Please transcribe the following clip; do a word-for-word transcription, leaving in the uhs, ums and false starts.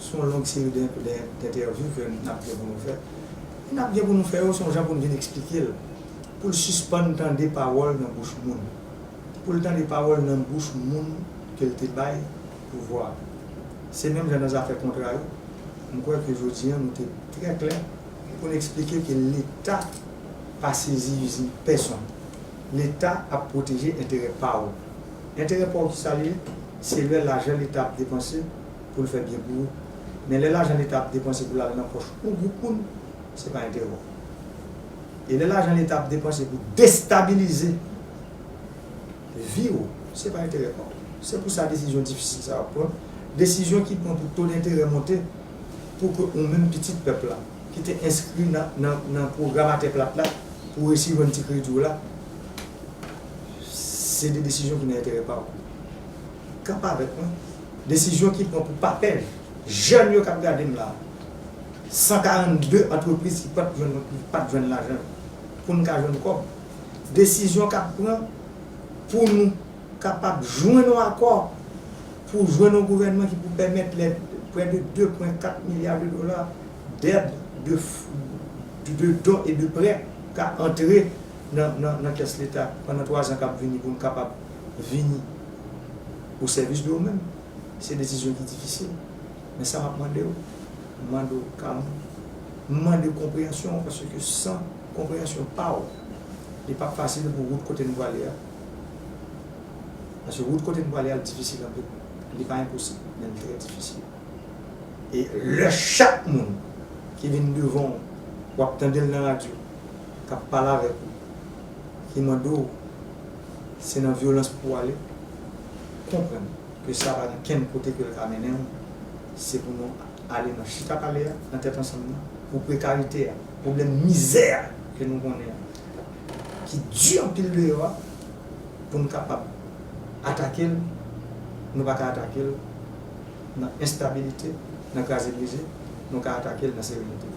Se yon long seri de, de, d'entèvyou ke n ap gen pou nou fè. E n ap gen pou nou fè yo, se yon jan pou n vin eksplike l. Pou l sispann tande pawòl nan bouch moun. Pou l tande pawòl nan bouch moun ke l te bay pouvwa. Se menm jan nan zafè kontra yo. M kwè ke jodi a, nou te trè klè pou n eksplike ke Leta pa sezi izin pèsonn. Leta ap pwoteje enterè pa w. Enterè pa w ki sa li ye? Se lè lajan Leta ap depanse pou l fè byen pou ou. Men lè lajan Leta ap depanse pou l al nan pòch yon gwoup moun, se pa enterè w. E lè lajan Leta ap depanse pou destabilize vi w, se pa enterè pa w. Se pou sa desizyon difisil sa yo ap pran. Desizyon ki pran pou to denterè monte, pou ke ou menm pitit pèp la, ki te enskri nan, nan, nan pwogram Atè Plat la, pou resi jwenn ti kredi w la, se de desizyon ki nan enterè pa w. Kanpe avèk mwen. Desizyon ki pran pou pa pè jèn yo k ap gade m la. San karannde antrepriz ki pa t jwenn, ki pa t jwenn lajan pou n ka jwenn kòb. Desizyon k ap pran pou nou kapab jwenn yon akò pou jwenn yon gouvènman ki pou pèmèt lè prè de de pwen kat milya de dola dèd, de, de don e de prè ka antre nan, nan, nan kès Leta pandan twa zan k ap vini pou n kapab vini o sèvis de ou menm. Se desizyon ki difisil. Men sa m ap mande w, m mande w kalm, m mande w konpreyansyon w, paske san konpreyansyon pa w, li p ap fasil pou wout kote n prale a. Paske wout kote n prale a, l difisil anpil. Li pa enposib, men l trè difisil. E lè chak moun ki vin devan w, w ap tande l nan radyo, k ap pale avèk ou, ki mande w se nan vyolans pou w ale, konprann ke sa pa gen kenn kote ke l ka mennen w. Se pou nou ale nan chita pale a, nan tèt ansanm nan, pou prekarite a, pwoblèm mizè a ke nou konnen an, ki di anpil deyò a, pou n kapab atake l, nou pa ka atake l nan enstabilite, nan kraze brize, nou ka atake l nan serenite.